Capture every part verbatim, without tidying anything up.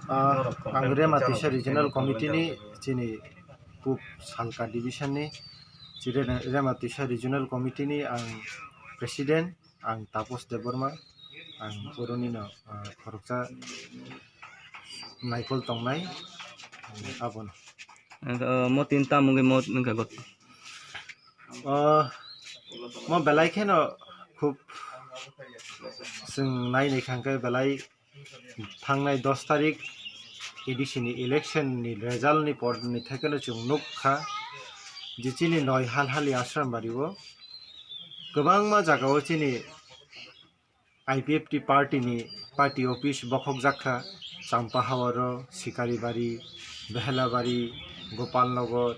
Ah, ang Rema Tisa Regional Committee ni chini Pub Salka Division ni chini Rema Tisa Regional Committee ni ang President, ang Tapos Debbarma, ang boroni no, ah, khoroksa naikol tongnai, ang abono. Ah, mo tin tam wngwi mo wngkha got. Ah, mo belai kheno khub chwng nai nai khangkhe belai thangnai dos tarik A D C ni election ni result ni por ni thai kheno chwng nuk kha je chini noi hal hali Ashram Bari o kwbangma jaga o chini I P F T party ni party office bokhok jak kha, Champa Hawar o, Sikari Bari, Behela Bari, Gopal Nagar,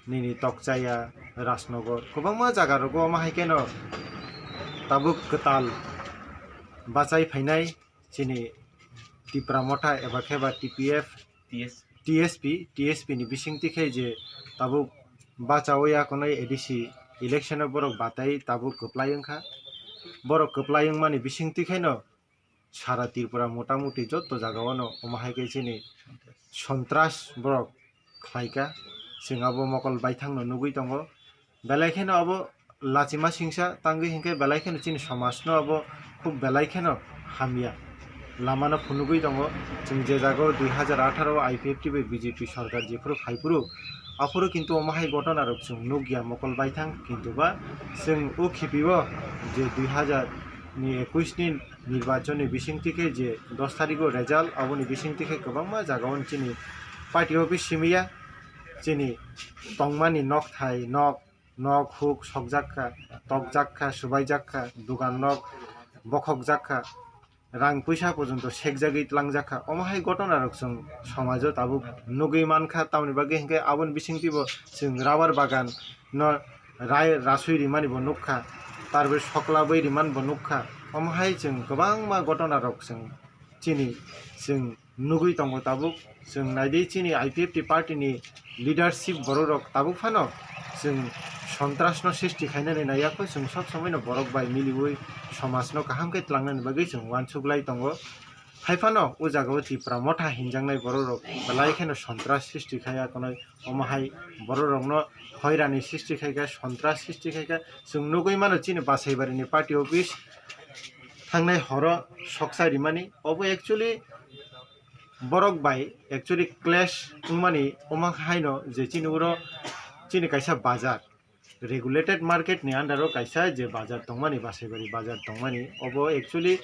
nini Tokchaya, Rajnagar, kwbangma jaga rogo omo hai kheno tabuk kwtal bachai phainai. Chini Tipra Motha eba khe ba T P F, T S P. T S P, T S P ni bisingtwi khe je tabuk bachaui akonoi A D C election o borok batai tabuk kwplai wngkha. Borok kwplai wngmani bisingtwi kheno sara Tripura motamuti joto jaga o no omo hai khe chini sontras borok khlaika, chwng abo mokol baithang no nugui tongo. Belai kheno abo lachima singsa tangwi hinkhe belai kheno chini somaj no abo khub belai kheno hamya lama no phunugui tongo. Chwng je jaga o dui hajar atharo o I P F T bai B J P sorkar jephuru phaiphuru aphuru kintu omo hai gotona rok chwng nukya mokol baithang, kintu ba chwng o khipi o je dui hajar ni ekwis ni nirbachon ni bisingtwi khe je dos tarik o result aboni bisingtwi khe kwbangma jaga o chini party office simiya, chini tongmani nokthai nok nok huk sokjak kha, tokjak kha, subaijak kha, dugan nok bokhokjak kha, rang puisa porjonto sekjagwi tlangjak kha. Omo hai gotona rok chwng somajo tabuk nugwi mankha, tamoni bagwi hinkhe aboni bisingtwi bo chwng rubber bagan no rai rasui rimani bo nukha, tarpore soklabwi rimani bo nukha. Omo hai chwng kwbangma gotona rok chwng chini chwng nugwi tongo tabuk. Chwng naidi chini I P F T party ni leadership borok rok tabuk phano chwng sontras no srishti khainani naiya kho, chwng sob somoi no borok bai miliwi somaj no kaham khe tlangnani bagwi chwng uansuk lai tongo. Hai phano o jaga o Tipra Motha hinjaknai borok rok belai kheno sontras srishti khai akonoi, omo hai borok rok no hoirani srishti khai kha, sontras srishti khai kha. Chwng nugwi mano chini Basaibari ni party office thangnai horo soksa rimani. Obo actually borok bai actually clash wngmani omo haino je chini oro chini kaisa bazar, regulated market ni under o kaisa je bazar tongmani, Basaibari bazar tongmani, obo actually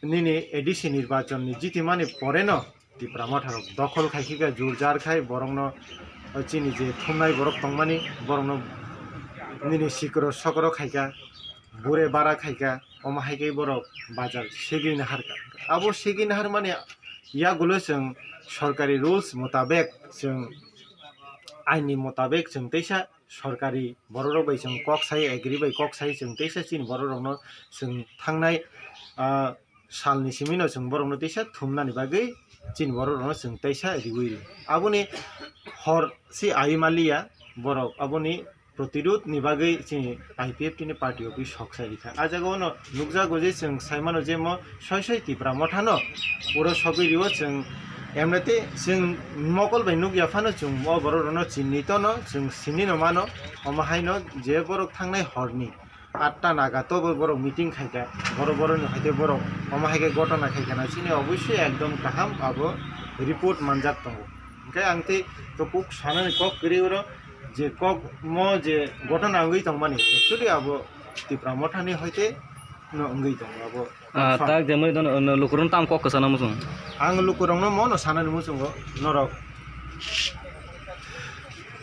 nini A D C nirbachon ni jitimani pore no Tipra Motha rok dokhol khai khe jur jar khai borok no, o chini je thumnai borok tongmani borok no nini sikro sokro khai kha, bure bara khai kha, omo hai khe borok bazar segwi nahar kha. Abo segwi nahar mani yagulo chwng sorkari rules motabek, chwng ain ni motabek chwng teisa sorkari borok rok bai chwng kok sai, agree bai kok sai, chwng teisa chini borok rok no chwng thangnai, ah, sal ni simi no chwng borok no teisa thumnani bagwi chini borok rok no chwng teisa riwi ri. Aboni hor si ai maliya borok aboni protirud ni bagwi chini I P F T ni party office soksa rikha. Ah jaga o no nukjago je chwng saimano je mo soi soi Tipra Motha no oro sogwi rio chwng, emnete chwng mokol bai nukya phano chwng o borok rok no chinito no chwng sini no mano. Omo hai no je borok thangnai hor ni atta naga to bo borok meeting khai kha, borok borok ni hai khe borok omo hai khe gotona khai kha na chini oboisoi ekdom kaham abo report manjak tongo. Hwnkhe ang tei to kok sanani kok kwrwi oro je kok mo je gotona wngwi tongmani actually abo Tipra Motha ni hoite no wngwi tongo abo. Ah, confirm. Tak je mui dono, no, lukurok tam kok kwchana muchung. Ang lukurok no mo no sanani muchungo norok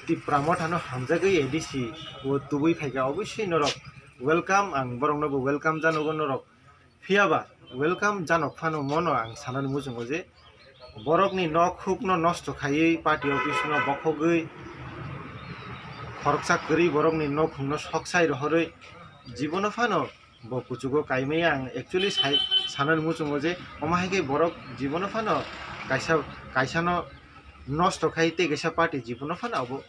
Tipra Motha no hamjagwi A D C o tubui phaikha, oboisoi norok welcome, ang borok no bo welcome janogo norok. Phiya ba welcome janok phano mono ang sanani muchungo je borokni nok huk no nosto khaiwi party office no bokhogwi khoroksa kwrwi borokni nok huk no sok sai rohorwi jibono phano bo kuchugo kaimaya ang actually sai sanani muchungo je omo hai khe borok jibono phano kaisa kaisa no nosto khai tei kaisa party jibono phano abo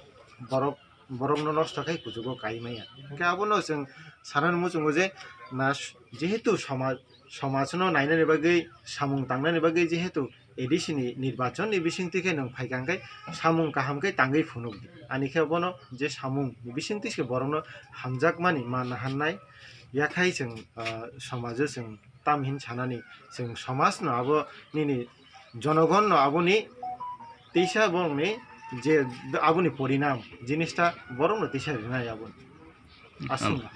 borok borokno nosto khai kuchugo kai maya. Hwnkhe abono chwng sanani muchungo je na jehetu somaj, somajno nainani bagwi, samung tangnani bagwi, jehetu A D C ni nirbachon ni bisingtwi khe nwng phaikha hwnkhe samung kaham khe tangwi phunuk di. Ani khe bono je samung ni bisingtwi se borokno hamjakmani manna hannai yakhai chwng, ah, somajo chwng tam hin sanani, chwng somajno abo nini jonogonno aboni teisa borokni je aboni porinam jinista borokno teisa rinai aboni. Aswk. Am-,